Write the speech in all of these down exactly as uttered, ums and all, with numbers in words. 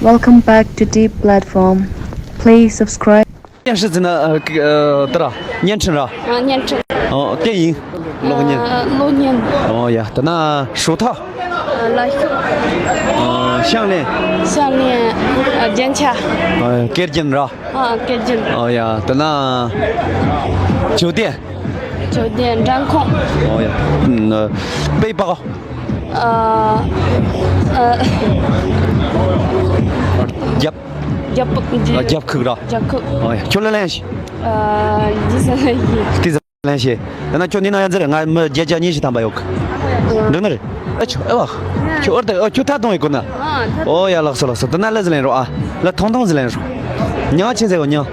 Welcome back to Deep Platform. Please subscribe. བརྙན་ཧྲི་ཟེར་ན་ཨ་ཀི་ཨ་དེ་ར། བརྙན་འཕྲིན་ར། ཨ་བརྙན་འཕྲིན། ཨོ་དེ་ཡིན། གློག་བརྙན། ཨ་གློག་བརྙན། ཨོ་ཡ་དེ་ན་ཧྲུའུ་ཐག་ཨ་ལ་ཤུག་ཨ་ཤང་ལེན། ཤང་ལེན། ཨ་རྒྱན་ཆ། ཨ་སྐེ་རྒྱན་ར། ཨ་སྐེ་རྒྱན། ཨོ་ཡ་དེ་ན་ཇོ་བདེ། ཇོ་བདེ་འགྲམ་ཁོང་། ཨོ་ཡ་ཨ་པེ་པ་གོ། ཨ་ཨ་རྒྱབ། རྒྱབ་ཨ་རྒྱབ་ཁུག་ར། རྒྱབ་ཁུག་ཨོ་ཡ་ཁྱོད་ལ་ལན་ཞིག་ཨ་ཇི་སི་ལན་ཞིག་དེ་ལན་ཞིག་ད་ན་ཁྱོད་འདི་ན་ཡང་ཟེར་ང་མི་བརྒྱད་བརྒྱ་ཉི་ཤུ་ཐམ་པ་ཡོད་གི། འགྲིག་ནི་རེད། ཨ་ཁྱོད་ཨ་བ། ཁྱོད་ཨོར་ད་ཨ་ཁྱོད་ཐ་དོང་ཡོད་གོ་ན། ཨོ་ཡ་ལགས་སོ་ལགས་སོ་ད་ན་ལ་ཟི་ལན་རོ་ཨ། ལ་ཐོང་ཐོང་ཟི་ལན་རོ། མྱང་ཆེན་ཟེར་གོ་མྱང་།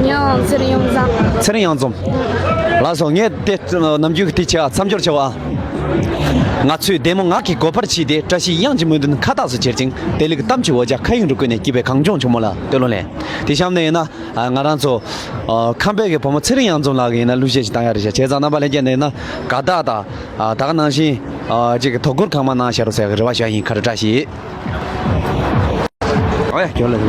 མྱང་ཚེ་རིང་གཡང་འཛོམས། ཚེ་རིང་གཡང་འཛོམས། ལགས་སོ་ངས་དེ་ནམ་རྒྱུན་གྱི་དེ་ཆེ་ཨ་མཚམས་སྦྱོར་ཆེ་བ་ཨ། ང་ཚོས་བདེ་མོ་ངག་གི་གོ་འཕར་ཕྱིས་ཏེ་བཀྲ་ཤིས་གཡང་གི་མོས་འདུན་ཁ་བཏགས་སུ་གྱེར་ཅིང་བདེ་ལེགས་གཏམ་གྱི་འོ་ཇ་ཁ་ཡིག་འབྲུ་བརྐོས་ནས་སྐྱིད་པའི་གངས་ལྗོངས་ཕྱུག་མོ་ལ་བསྟོད་གླུ་ལེན། དེ་གཤམ་ནས་ཡིན་ན་ང་རང་ཚོ་ཁམས་པའི་གི་བུ་མོ་ཚེ་རིང་གཡང་འཛོམས་ལགས་ཀྱི་ཡིན་ན་གླུ་གཞས་ཤིག་བཏང་ཡ་རེད་ཤག་བྱས་ཙང་རྣམ་པ་ལྷན་རྒྱས་ནས་ཡིན་ན་དགའ་རྟགས་དང་ད་ག་ནང་བཞིན་ཅིག་གི་དོ་ཁུར་གང་མང་གནང་ཤག་རོགས་ཟེར་གི་རེ་བ་ཞུ་ཡ་ཡིན། ཁ་ར་བཀྲ་ཤིས། ཨོ་ཡ་ཁྱོད་ལ་ཡ།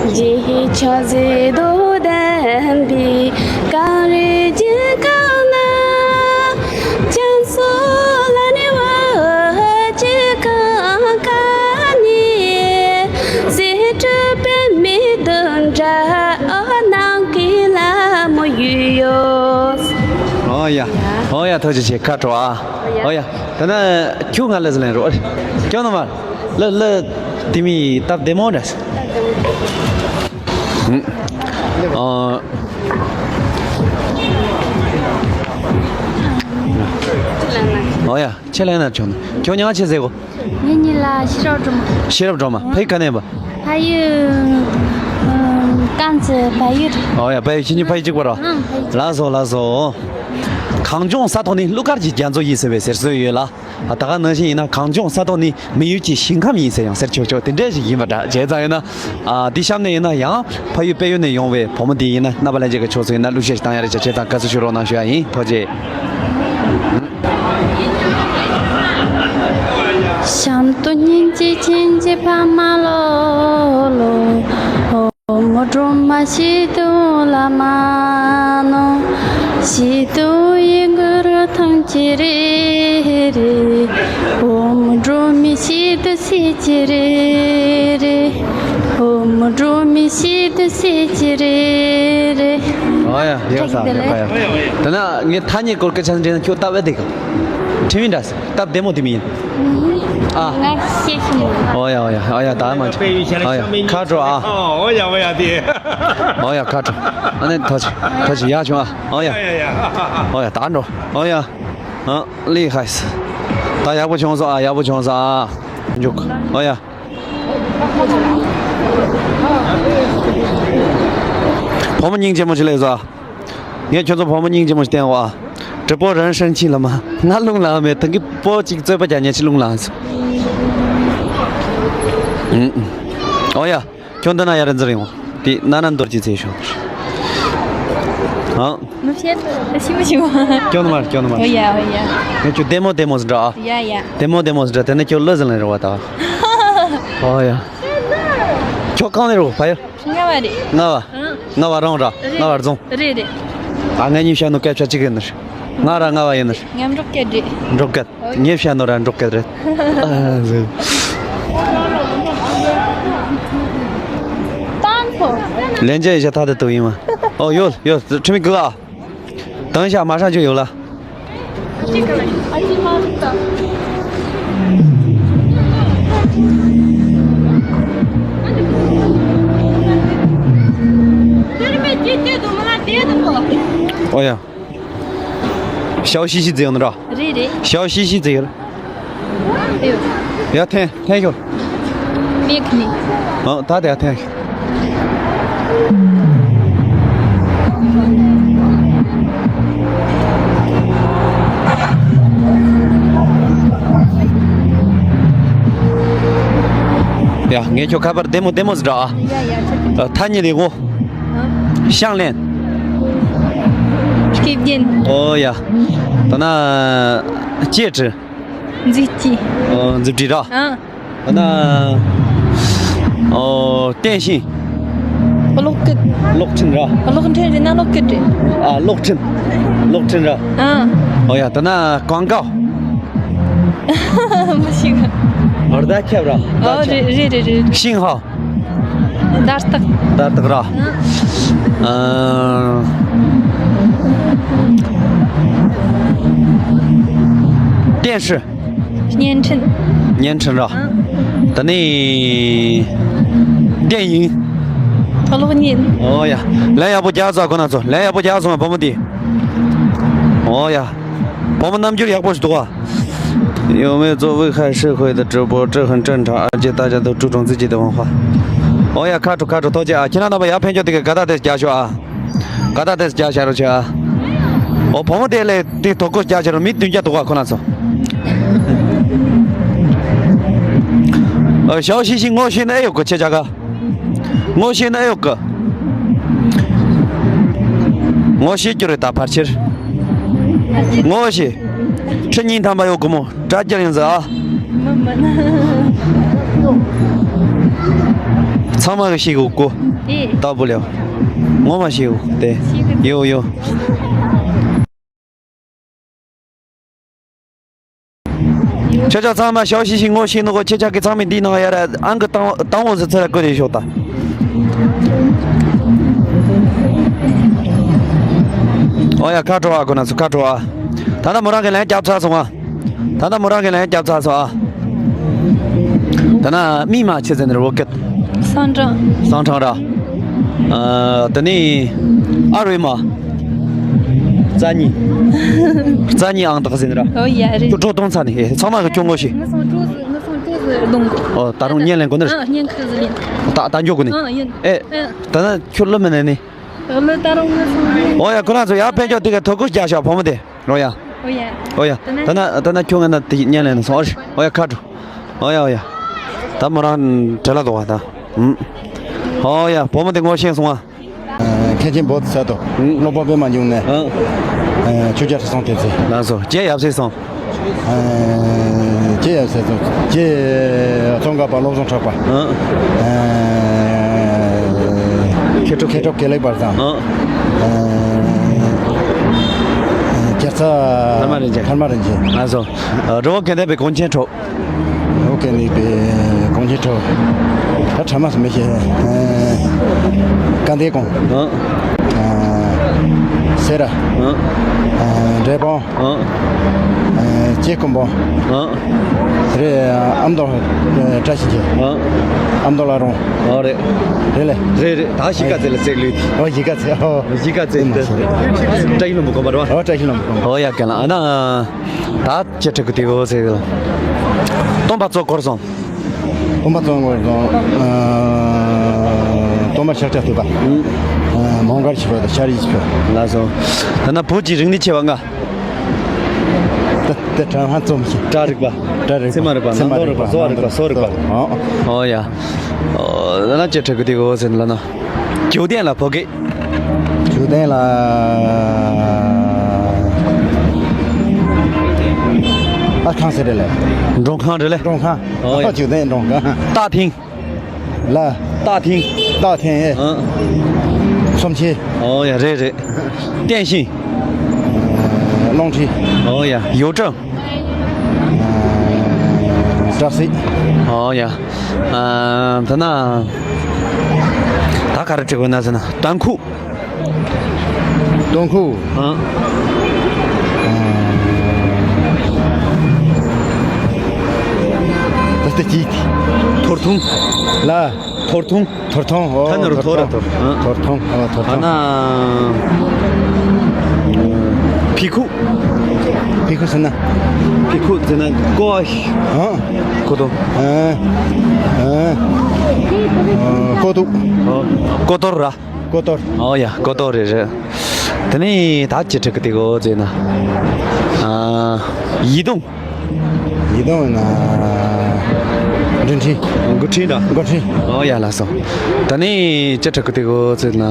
རྗེས་ཆགས་མཛེས་སྡུག་ལྡན་པའི་གངས་རིའི་རྒྱལ་ཁབ་ན། ཅང་སོ་ལ་ནི་བ་ཅི་གང་ག་ནི། ཟེ་སྤྲུལ་པའི་མི་དུ་འདྲ་ཨོ་ནང་གི་ལ་མོ་ཡུ་ཡོ། ཨོ་ཡ། ཨོ་ཡ་ཐུགས་རྗེ་ཆེ་ཁ་དྲོ་ཨ། ཨོ་ཡ། ད་ནི་ཁྱོད་ང་ལ་ཟི་ལན་རོ། ཁྱོད་ནི་མ། ལ་ལ། དེ་མི་སྟབས་བདེ་མོ་འདྲ། ཨ། ཨོ་ཡ། ཁྱེད་ལན་ན་ཁྱོད་ནི། ཁྱོད་མྱང་ཆེ་ཟེར་གོ། ངེད་གཉིས་ལ་ཤེས་རབ་སྒྲོལ་མ། ཤེས་རབ་སྒྲོལ་མ། ཕ་ཡུལ་ག་ནས་ཡིན་པ། ཕ་ཡུལ། ཨམ། རྐང་རྩེད་བལ་ཡུལ་རེད། ཨོ་ཡ། བལ་ཡུལ་ཁྱེད་གཉིས་ཕ་ཡུལ་གཅིག་པ་རེད་བ། ཨང་། ཕ་ཡུལ་གཅིག་ལགས་སོ་ལགས་སོ། གངས་ལྗོངས་ས་ཐོག་ནི་གླུ་གར་གྱི་རྒྱ་མཚོ་ཡིན་ཟེར་བའི་ཟེར་སྲོལ་ཡོད་ལ། ད་ག་ནང་བཞིན་ཡིན་ན་གངས་ལྗོངས་ས་ཐོག་ནི་མི་ཡུལ་གྱི་ཞིང་ཁམས་ཡིན་ཟེར་ཡང་ཟེར་ཆོག་ཆོག་དེ་འདྲ་ཞིག་ཡིན་པ་འདྲ། བྱས་ཙང་ཡིན་ན། ཨ། དེ་གཤམ་ནས་ཡིན་ན་ཡང་ཕ་ཡུལ་དཔལ་ཡུལ་ནས་ཡོང་བའི་བུ་མོ་འདི་ཡིན་ན་རྣམ་པ་ལྷན་རྒྱས་ཀྱི་ཕྱོགས་སུ་ཡིན་ན་གླུ་གཞས་ཤིག་བཏང་ཡ་རེད་བྱས། བྱས་ཙང་དགའ་བསུ་ཞུ་རོགས་གནང་ཞུ་ཡ་ཡིན། ཐུགས་རྗེ་ཆེ། ཨོ་ཡ། ཡག་ས་ཡག་ས་ཡག་ས། ད་ནི་ངས་ཐ་སྙད་སྐོར་སྐད་ཆ་འདྲི་ན་ཁྱོད་ལྟ་བས་དེ་ག་ཁྲིམས་ཡིན་འདྲ། སྟབས་བདེ་མོ་དེ་མི་ཡིན། ཨ། ང་ཤེས་ཤེས་མོ། ཨོ་ཡ་ཨོ་ཡ་ཨོ་ཡ། ད་མ་ཆོག་ཨོ་ཡ། ཁ་དྲོ་ཨ། ཨོ་ཡ་ཨོ་ཡ་དེ། ཨོ་ཡ། ཁ་དྲོ། ཨ་ནི་ཐོ་ཆི་ཐོ་ཆི་ཡག་བྱུང་ཨ། ཨོ་ཡ། ཨོ་ཡ། ད་འགྲོ། ཨོ་ཡ། ཨ། ལི་ཧའི་སི། ད་ཡག་པོ་བྱུང་སོང་ཨ། ཡག་པོ་བྱུང་སོང་ཨ། འཇུག་ཨོ་ཡ། བུ་མོ་སྙིང་རྗེ་མོ་ཅིག་སླེབས་སོང་ཨ། ངས་ཁྱོད་ཚོ་བུ་མོ་སྙིང་རྗེ་མོ་ཞིག་བསྟན་འོ་ཨ།直播人生气了吗？ང་རླུང་ལངས་མེད། ད་གི་པོ་གཅིག་རྩོད་པ་རྒྱག་ཉན་ཅིག་རླུང་ལངས་སོང་། ཨུམ། ཨོ་ཡ། ཁྱོད་འདི་ན་ཡ་ར་འཛིར་ཡོང་། དེ་ན་ན་མདོར་གྱི་ཚེ་ཤོག་ཨ། མི་ཕྱེད་ཤི་མི་ཤི་བ། སྐྱོ་ནི་མ་སྐྱོ་ནི་མ། ཨོ་ཡ་ཨོ་ཡ། ངས་ཁྱོད་བདེ་མོ་བདེ་མོ་ཟིག་འདྲ་ཨ། ཡ་ཡ། བདེ་མོ་བདེ་མོ་ཟིག་འདྲ། དེ་ནས་ཁྱོད་གླུ་ཟིག་ལེན་རོགས་པ་ད། ཨོ་ཡ། ཁྱོད་གང་ནས་རོགས་ཕ་ཡུལ། རྔ་བ་རེད། རྔ་བ། ཨང་། རྔ་བ་རང་ར། རེད། རྔ་བ་རྫོང་། རེད་རེད། ཨ། ངེད་གཉིས་བཤད་ནོ་སྐད་ཆ་གཅིག་ཡིན་ནི། ང་ར་རྔ་བ་ཡིན་ནི། ང་འབྲོག་སྐད་རེད། འབྲོག་སྐད། ངས་བཤད་ནོ་ར་འབྲོག་སྐད་རེད། ལན་ཅན་ཡིན་ཤ་ཐ་དད་དུ་ཡིན་མ། ཨོ་ཡོད་ཡོད། ཁྲིམས་མི་དགོས་ཨ། དང་ཤ་མ་ཧྲ་རྒྱུ་ཡོད་ལ། ཨོ་ཡ། ཞའོ་ཤི་ཤི་ཛེ་ཡོང་ནི་ར། རེད་རེད། ཞའོ་ཤི་ཤི་ཛེ་ཡོད། ཡ་འཐེན་འཐེན་ཤོག་མེད་ནི། ཨ། ད་དེ་ཡ་འཐེན་ཤོག་ཡ། ངས་ཁྱོད་ཁ་པར་བདེ་མོ་བདེ་མོ་ཟིག་འདྲ་ཨ། ཡ་ཡ། ཨ། ཐ་སྙད་ལས་གོ། ཨ། ཤང་ལེན། སྐེ་རྒྱན། ཨོ་ཡ། ད་ན་ཅེ་ཀྲི། མཛེས་སྐྱིད། ཨོ། མཛེས་སྐྱིད་ར། ཨ། ཨ་ན། ཨོ། བསྟན་ཤིང་། གློག་སྐུད། གློག་འཕྲིན་ར། གློག་འཕྲིན་རེད་ན་གློག་སྐུད་རེད། ཨ། གློག་འཕྲིན། གློག་འཕྲིན་ར། ཨ། ཨོ་ཡ། ད་ན་ཀོང་ཀའོ། མི་ཤེས་གི། ཨར་ད་ཁྱབ་ར། ཨོ། རེད་རེད་རེད་རེད། ཤིང་ཧ། དར་རྟགས། དར་རྟགས་ར། ཨ། བསྟན་སྲིད། བརྙན་འཕྲིན། བརྙན་འཕྲིན་ར། ཨ། ད་ནི། བསྟན་དབྱིངས། གློག་བརྙན། ཨོ་ཡ། ལན་ཡག་པོ་རྒྱག་ཚར་ཁོ་ན་ཚོ། ལན་ཡག་པོ་རྒྱག་སོང་བ་བུ་མོ་དེ། ཨོ་ཡ། བུ་མོ་རྣམ་འགྱུར་ཡག་པོ་ཞིག་འདུག་བ། 有没有做危害社会的直播？这很正常，而且大家都注重自己的文化。 ཨོ་ཡ། ཁ་དྲོ་ཁ་དྲོ། ཐུགས་རྗེ་ཆེ་ཨ། ཁྱེད་རང་རྣམ་པ་ཡར་ཕན་ཆོད་དེ་ག་ག་ད་དེ་རྒྱག་ཤོག་ཨ། ག་ད་དེ་རྒྱག་བྱ་རོགས་བྱེད་ཨ། ཨོ། བུ་མོ་དེ་ལས་དེ་དོ་ཁུར་རྒྱག་བྱ་རོགས། མི་བདུན་བརྒྱ་འདུག་ག་ཁོ་ན་ཚོ། ཨ། ཞའོ་ཤི་ཤི་ངོ་ཤེས་ན་ཨེ་ཡོད་གི། ཁྱེད་ཅག་ག་ངོ་ཤེས་ན་ཨེ་ཡོད་གི། ངོ་ཤེས་རྒྱུ་རེད་ད་ཕལ་ཆེར། ངོ་ཤེས། ཁྲི་གཉིས་ཐམ་པ་ཡོད་གི་མོ། དྲ་རྒྱ་ཡིན་ཟེར་ཨ། མི་མིན། ཚང་མ་གི་ཤེས་གི་གོ། ཨེ། ད་བུ་ལེའོ། ངོ་མ་ཤེས་གི་དེ། ཤེས་གི། ཡོ་ཡོ། ཁྱེད་ཅག་ཚང་མ་ཞའོ་ཤི་ཤི་ངོ་ཤེས་ནོ་གོ། ཁྱེད་ཅག་གི་ཚང་མས་འདིའི་ནང་ཡ་ར་ཨང་གི་དང་དང་བོ་ཟི་ཚེ་ར་བཀོད་དེ་ཤོག་ད། ཨོ་ཡ། ཁ་དྲོ་ཨ། ཁོ་ན་ཚོ་ཁ་དྲོ་ཨ། ད་ལྟ་མོ་རང་གི་ལན་རྒྱབ་ཚར་སོང་ཨ། ད་ལྟ་མོ་རང་གི་ལན་རྒྱབ་ཚར་སོང་ཨ། ད་ན་མིང་མ་ཆི་ཟེར་ནི་རེད་བོ་ཀེད། སང་ཀྲང་། སང་ཀྲང་ར། ཨ། ད་ནི་ཨ་རུའི་མ། རྩ་གཉིས། རྩ་གཉིས་ཨང་རྟགས་ཟེར་ནི་ར། ཨོ་ཡ་རེད། ཁྱོད་འགྲོ་གཏོང་ཚར་ནི། ཨེ། ཚང་མ་གི་ཁྱོད་ངོ་ཤེས། ངུ་སོང་ཀྲོ་ཟི། ངུ་སོང་ཀྲོ་ཟི་ལུང་གོ། ཨོ། ད་རུང་བརྙན་ལེན་གོ་ནི་རེད། ཨ། བརྙན་ཁ་ཟི་ལེན། ད་ད་འགྱོ་གོ་ནི། ཨ། ཡིན། ཨེ། ཨ། ད་ན་ཁྱོད་ལོ་མི་ནས་ནི། ལོ་ད་རུང་ངུ་སོང་། ཨོ་ཡ། ཁོ་རང་ཚོ་ཡར་ཕན་ཆོད་དེ་ག་དོ་ཁུར་རྒྱག་ཤག་བུ་མོ་དེ། ཨོ་ཡ། ཨོ་ཡ། ཨོ་ཡ། ད་ན་ད་ན་ཁྱོད་ང་ན་དེ་བརྙན་ལེན་སོང་། ཨོ་ཡ། ཁ་དྲོ། ཨོ་ཡ། ཨོ་ཡ། ད་མོ་རང་བྲེལ་ལ་འདུག་བ་ད། ཨུམ། ཨོ་ཡ། བུ་མོ་དེ་ངོ་ཤེས་སོང་ཨ། མཁན་ཆེན་བོ་དྷི་ས་ཏྭ། ཨུམ། སློབ་དཔོན་པད་མ་འབྱུང་གནས། ཨ། ཆོས་རྒྱལ་ཁྲི་སྲོང་ལྡེ་བཙན། ལགས་སོ། ཁྱེད་ཡབ་སྲས་སོང་། ཁྱེད་ཡབ་སྲས་སོང་། ཁྱེད་ཙོང་ཁ་པ་བློ་བཟང་གྲགས་པ། ཨ། མཁས་གྲུབ། མཁས་གྲུབ་དགེ་ལེགས་དཔལ་བཟང་། ཨ། རྒྱལ་ཚ། ཐར་མ་རིན་ཆེན། ཐར་མ་རིན་ཆེན། ལགས་སོ། རི་བོ་དགེ་ལྡན་པའི་གངས་ཅན་གྲོགས། རི་བོ་དགེ་ལྡན་པའི་གངས་ཅན་གྲོགས། ད་ཕྲ་མ་སུ་མི་ཤེས། སྐལ་ལྡན་ཀོང་། ཨ། སེ་ར། ཨ། འབྲས་སྤུངས། ཨ། སྐྱེ་ཀུན་པོ། ཨ། རེད། ཨ་མདོ། བཀྲ་ཤིས་རྒྱལ། ཨ། ཨ་མདོ་བླ་རུང་། ཨ། རེད། རེད་ལེ། རེད་རེད། ད་གཞིས་ཀ་རྩེ་ལ་བསྲེགས་ལུས་དེ། ཨོ། གཞིས་ཀ་རྩེ། ཨོ། གཞིས་ཀ་རྩེ་དེ། བཀྲ་ཤིས་ལྷུན་པོ་དགོན་པ་རེད་བ། ཨོ། བཀྲ་ཤིས་ལྷུན་པོ་དགོན་པ། ཨོ་ཡ། ག་ལ་ཨ་ན། ད་ཅི་ཁྲིད་གི་དེ་གོ་ཟེར། སྟོན་པ་གཙོ་འཁོར་སོང་། སྟོན་པ་གཙོ་འཁོར་སོང་། ཨ། སྟོན་པ་ཤཱཀྱ་ཐུབ་པ། ཨ། མོའུ་འགལ་བྱེད་པ་དང་ཤཱ་རིའི་བྱེད་པ། ལགས་སོ། ད་ན་བོད་ཀྱི་རིག་གནས་ཆེ་བ་ལྔ། ད་ད་དྲང་ཧ་རྩོམ་ཞིག་སྒྲ་རིག་པ། སྒྲ་རིག་པ། ཚད་མ་རིག་པ། ཚད་མ་རྣམ་རྟོག་རིག་པ། རིག་པ། བཟོ་བ་རིག་པ། གསོ་རིག་པ། ཨོ། ཨོ་ཡ། ཨོ། ད་ན་ཅི་ཁྲིད་གི་དེ་གོ་ཟེར་ལ་ན། རྒྱུག་ལྡན་ལ་བོད་སྐད། རྒྱུག་ལྡན་ལ། ཨ། ཁང་ཟེར་རེད་ལེ། མགྲོན་ཁང་རེད་ལེ། མགྲོན་ཁང་། ཨོ་ཡ། རྒྱུག་ལྡན་མགྲོན་ཁང་། སྟག་ཐིང་། ལ། སྟག་ཐིང་། སྟག་ཐིང་། ཨ། ཚོམས་ཆེན། ཨོ་ཡ། རེད་རེད། བསྟན་ཤིང་། རླུང་འཕྲིན། ཨོ་ཡ། ཡུའུ་ཀྲང་། སྦྲག་སྲིད། ཨོ་ཡ། ཨ། ད་ན། ད་ག་རེ་དྲི་དགོས་ན་ཟེར་ན། ཏམ་ཁུག། ཏམ་ཁུག། ཨ། ད་ལྟ་ཅིག་ཐོར་ཐུང་། ལ། ཐོར་ཐུང་། ཐོར་ཐུང་། ཨོ། ཐ་ན་རོ་ཐོ་ར་ཐོར། ཐོར་ཐུང་། ཨོ། ཐོར་ཐུང་། ཨ་ན། ཕི་ཁུག། ཕི་ཁུག་ཟེར་ན། ཕི་ཁུག་ཟེར་ན་ཀོ། ཨ། ཀོ་ཏོ། ཨ། ཨ། ཀོ་ཏོ། ཨོ། ཀོ་ཏོར་ར། ཀོ་ཏོར། ཨོ་ཡ། ཀོ་ཏོར་རེད་རེད། དེ་ནས་ད་ཅི་ཁྲིད་གི་དེ་གོ་ཟེར་ན། ཨ། ཡིད་དུང་། ཡིད་དུང་ན། འགོ་འཕྲིན། འགོ་འཕྲིན་དང་། འགོ་འཕྲིན། ཨོ་ཡ། ལགས་སོ། ད་ནི་ཅི་ཁྲིད་གི་དེ་གོ་ཟེར་ན།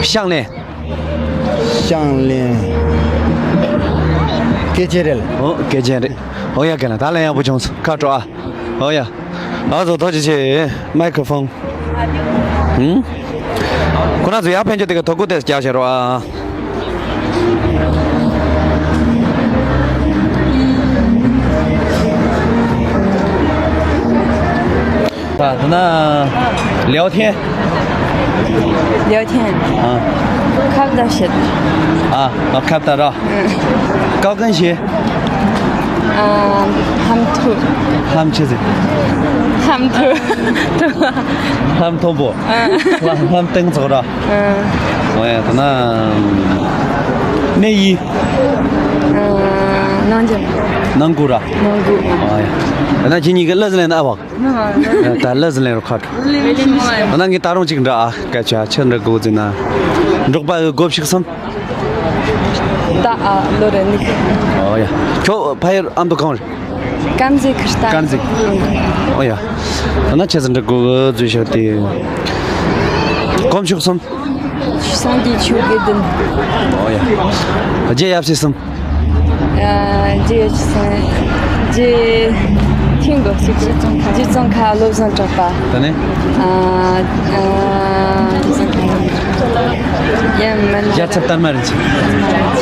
ཤང་ལེན། ཤང་ལེན། སྐད་ཆ་རེད། ཨོ་སྐད་ཆ་རེད། ཨོ་ཡ་ག་ལ་ད་ལན་ཡག་པོ་བྱུང་སོང་། ཁ་དྲོ་ཨ། ཨོ་ཡ། ཨ་ཟོ་ཐོ་ཅི་ཆེ། མའི་ཁྲོ་ཕོན། ཧུམ། ཁོ་ན་ཚོ་ཡར་ཕན་ཆོད་དེ་ག་ཐོ་གུ་དེ་རྒྱག་བྱེད་རོགས་ཨ། 啊，在那聊天。聊天。啊。看不到谁。啊，啊，看不到是吧？嗯。高跟鞋。啊，他们吐。他们吃谁？他们吐。吐。他们吐不？嗯。他们他们蹬走了。嗯。我也在那内衣。嗯，能进。能鼓掌。能鼓。哎呀，那今天一个乐子来那吧。 ད་ལ་ཟིན་ལེ་རུ་ཁ་ཁྲོ། ཨ་ན་ངས་ད་རུང་གཅིག་འདྲ་ཨ། སྐད་ཆ་ཆི་འདྲ་གོ་ཟིན་ན། འབྲོག་པ་གི་གོ་ཕྱུགས་སམ། ད་ཨ་ལོ་རེ་ནི། ཨོ་ཡ། ཁྱོད་ཕ་ཡུལ་ཨ་མདོ་གང་རེད། དཀར་མཛེས་ཁུལ་ད། དཀར་མཛེས། ཨོ་ཡ། ཨ་ན་ཆི་ཟིན་འདྲ་གོ་གི་ཟུས་ཤག་དེ། གོ་ཕྱུགས་སམ། སངས་རྒྱས་ཆོས་དགེ་འདུན། ཨོ་ཡ། རྗེ་ཡབ་སྲས་སམ། རྗེ་ཆུ་སོང་། རྗེ་ཐིང་གོ་ཞིག་རྗེ་ཙོང་ཁ་བློ་བཟང་གྲགས་པ། ད་ནི། ཡ་མན། རྒྱལ་ཚབ་སྟར་མ་རིན་ཆེན།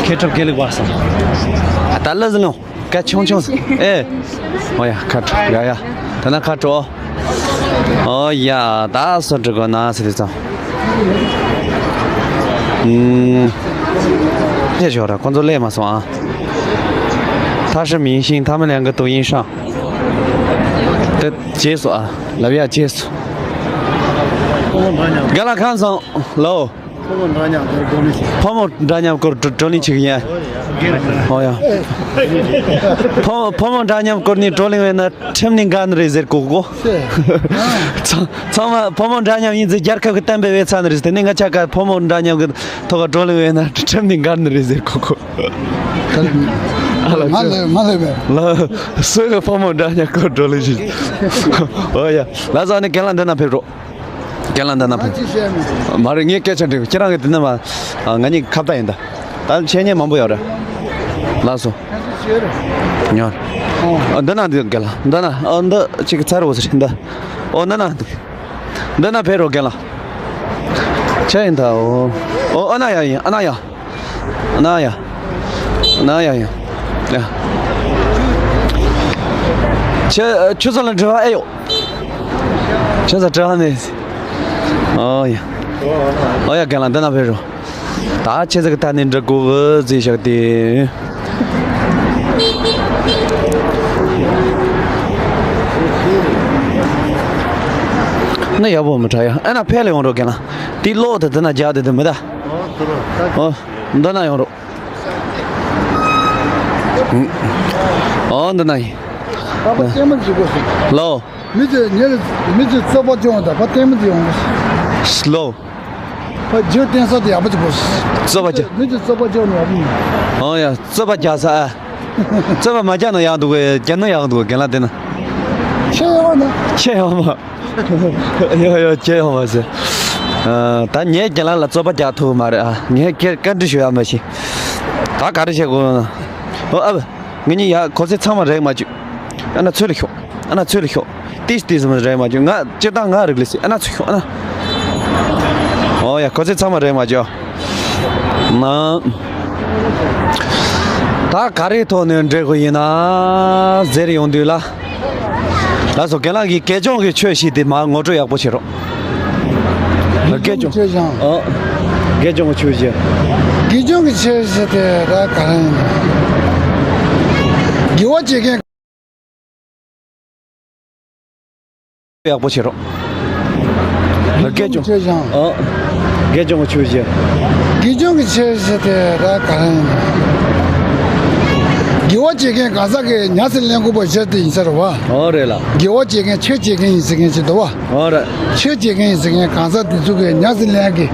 མཁས་གྲུབ་དགེ་ལེགས་པ་སོང་། ཨ་ད་ལ་ཟི་ལོང་། ཀ་ཆུང་ཆུང་། ཨེ། ཨོ་ཡ་ཁ་དྲོ་ཡ་ཡ། ད་ན་ཁ་དྲོ། ཨོ་ཡ་ད་སོ་འགྲིག་གོ་ན་སི་ལི་ཙང་། ཨུམ། ཅེས་ཞོར་ཁོང་ཚོ་སླེབས་མ་སོང་ཨ། 他是明星，他们两个都印上。དེ་རྗེས་སུ་ཨ། ལབ་ཡ་རྗེས་སུ། རྒན་ལགས་ཁམས་བཟང་། ལོ། ཕོ་མོ་འདྲ་མཉམ་སྐོར་བགྲོ་གླེང་བྱེད། ཕོ་མོ་འདྲ་མཉམ་སྐོར་བགྲོ་བགྲོ་གླེང་བྱེད་ཀྱི་ཡིན། ཨོ་ཡ། ཕོ་ཕོ་མོ་འདྲ་མཉམ་སྐོར་ནས་བགྲོ་གླེང་བྱས་ན་ཁྲིམས་ནས་འགལ་ནི་རེད་ཟེར་གོ་གོ། ཚང་ཚང་མ་ཕོ་མོ་འདྲ་མཉམ་ཡིན་ཟེར་རྒྱལ་ཁབ་ཀྱི་གཏན་འབེབས་བྱས་ཚར་ནི་རེད། དེ་ནས་ང་ཆ་ག་ཕོ་མོ་འདྲ་མཉམ་གྱི་ཐོག་བགྲོ་གླེང་བྱས་ན་ཁྲིམས་ནས་འགལ་ནི་རེད་ཟེར་གོ་གོ། ཨ་ལ་མ་ལེ་མ་ལེ་བས། ལ་སུ་གི་ཕོ་མོ་འདྲ་མཉམ་སྐོར་བགྲོ་གླེང་བྱེད། ཨོ་ཡ། ལ་ས་ནི་རྒན་ལགས་འདི་ན་ཕེབས་རོགས། རྒན་ལགས་འདི་ན་ཕེབས། ང་ཅི་བཤད་མི་འདུག་མ་རེད། ངས་སྐད་ཆ་དྲིས། ཁྱེད་རང་གི་འདི་ན་མ། ང་གཉིས་ཁ་བརྡ་ཡིན་ད། ད་འཆད་ཉན་མང་པོ་ཡོད་རེད། ལགས་སོ། ཉོན། ཨ་འདི་ན་འདི་རྒན་ལགས་འདི་ན། ཨ་འདི་གཅིག་ཚར་བོ་ཟེར་འདི། ཨོ་འདི་ན་འདི། འདི་ན་ཕེབས་རོགས་རྒན་ལགས། ཆ་ཡིན་ད། ཨོ་ཨོ་ཨ་ན་ཡ་ཡིན། ཨ་ན་ཡ། ཨ་ན་ཡ། ཨ་ན་ཡ་ཡིན། ཡ། ཁྱེད་ཁྱོད་ཚོ་ལ་འབྲེལ་བ་ཨེ་ཡོད། ཁྱོད་ཚོ་འབྲེལ་བ་མེད། ཨོ་ཡ། ཨོ་ཡ་རྒན་ལགས་འདི་ན་ཕེབས་རོགས། ད་ཁྱེད་ཚོ་གི་ད་ནི་འདྲི་དགོས་གི་ཟེར་བཞག་དེ། ནི་ཡག་པོ་མི་འདྲ་ཡ། ཨ་ན་ཕེབས་ལ་ཡོང་རོགས་རྒན་ལགས། དེ་གློག་དེ་འདི་ན་རྒྱག་དེ་དེ་མི་ད། ཨོ་འདི་ན་ཡོང་རོགས། ཨོ་འདི་ན་ཡིན། ད་པ་ལྟད་མོ་བྱེད་དགོས་སོང་། ལོ། མི་ཚོས་ཉེ་རུ་མི་ཚོས་རྩོད་པ་སྐྱོང་བ་དང་པ་ལྟད་མོ་དེ་ཡོང་དགོས་སོང་། ལོ། པ་རྒྱུ་བསྟན་ས་དེ་ཡག་པོ་བྱེད་དགོས་སོང་། རྩོད་པ་རྒྱག་མི་ཚོས་རྩོད་པ་སྐྱོང་ནས་ཡག་པོ་མིན། ཨོ་ཡ་རྩོད་པ་རྒྱག་ས་ཨ། རྩོད་པ་མ་རྒྱག་ན་ཡག་འདུག་གས། རྒྱག་ན་ཡག་འདུག་གས། རྒན་ལགས་བལྟས་ན། ཁྱེད་ཡོང་ན། ཁྱེད་ཡོང་མ། ཡོ་ཡོ་ཁྱེད་ཡོང་མ་ཟེར། ཨ་ད་ངས་རྒན་ལགས་ལ་རྩོད་པ་རྒྱག་ཐུབ་ཀྱི་མ་རེད་ཨ། ངས་ཁྱེད་བཀའ་འདྲི་ཞུ་ཡག་མ་བྱེད། ད་ག་རེ་བྱེད་དགོས་ན། ཨོ་ཨ། ངེད་གཉིས་ཡ་གོ་ཚད་ཚང་མ་རེག་མ་བཅུག་ཨ་ན་ཚུར་ལ་ཤོག་ཨ་ན་ཚུར་ལ་ཤོག་ཏིས་ཏིས་མ་རེག་མ་བཅུག་ང་སྤྱིར་བཏང་ང་རིག་ལས་སྲིད། ཨ་ན་ཚུར་ཤོག་ཨ་ན། ཨོ་ཡ་གོ་ཚད་ཚང་མ་རེག་མ་བཅུག་ན། ད་ག་རེའི་ཐོག་ནས་འགྲིག་གི་ཡིན་ན་ཟེར་ཡོང་དུས་ལ། ལགས་སོ། རྒན་ལགས་ཀྱིས་དགེ་སྦྱོང་གི་ཆོས་བཤད་དེ་མ་ངོ་སྤྲོད་ཡག་པོ་བྱེད་རོགས། དགེ་སྦྱོང་། ཆོས་བྱང་། ཨོ། དགེ་སྦྱོང་གི་ཆོས་བཤད། དགེ་སྦྱོང་གི་ཆོས་བཤད་དེ་ད་ག་རེ་ཡིན། དགེ་བ་བྱེད་མཁན་ཡག་པོ་བྱེད་རོགས། དགེ་སྦྱོང་། ཆོས་བྱང་། ཨོ། དགེ་སྦྱོང་གི་ཆོས་བཤད། དགེ་སྦྱོང་གི་ཆོས་བཤད་དེ་ད་ག་རེ་ཡིན། དགེ་བ་བྱེད་མཁན་གང་ཟག་གིས་ཉམས་སུ་ལེན་དགོས་པ་བཤད་དེ་ཡིན་ས་རེད་བ། ཨོ་རེད་ལགས། དགེ་བ་བྱེད་མཁན་ཆོས་བྱེད་མཁན་ཡིན་ཟེར་མཁན་ཞིག་འདུག་བ། ཨོ་རེད། ཆོས་བྱེད་མཁན་ཡིན་ཟེར་མཁན་གང་ཟག་དེ་ཚོ་གིས་ཉམས་སུ་ལེན་གྱི་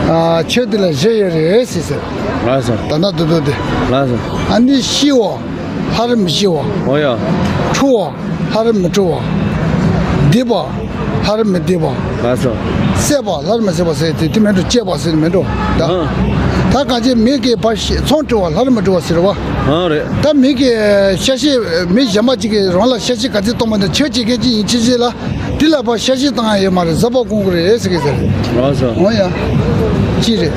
ཨ་ཆོས་དེ་ལ་བཞེད་ཡོད་རེད་ཟེར་ཟེར། ལགས་སོ། ད་ལྟ་དུ་དུ་དེ། ལགས་སོ། ཨ་ནི་ཤི་བ་ལྷ་རུ་མི་ཤི་བ། ཨོ་ཡ། འཁྲུ་བ་ལྷ་རུ་མི་འཁྲུ་བ། སྡིག་པ་ལྷ་རུ་མི་སྡིག་པ། ལགས་སོ། བསད་པ་ལྷ་རུ་མི་བསད་པ་ཟེར་དེ་དེ་མིན་འགྲོ། གཅེས་པ་ཟེར་མིན་འགྲོ་ད། ཨ། ད་གང་ཅི་མི་གིས་ཕར་ཤ་ཚོང་འགྲོ་བ་ལྷ་རི་མ་འགྲོ་བ་ཟེར་བ། ཨ་རེད། ད་མི་གིས་ཤ་ཤེད་མི་གཞན་པ་ཅིག་གིས་རང་ལ་ཤ་ཤེད་ག་ཚོད་གཏོང་བ་དང་ཁྱོད་ཅིག་གིས་ཅི་ཡིན་ཅི་ཟེར་ལ། དེ་ལ་ཕར་ཤ་ཤེད་བཏང་ཡ་ཡོད་མ་རེད། གཟབ་པ་གོན་དགོས་རེད་ཟེར་གི་ཟེར། ཨ་ས། འོ་ཡ། ཅི་རེད།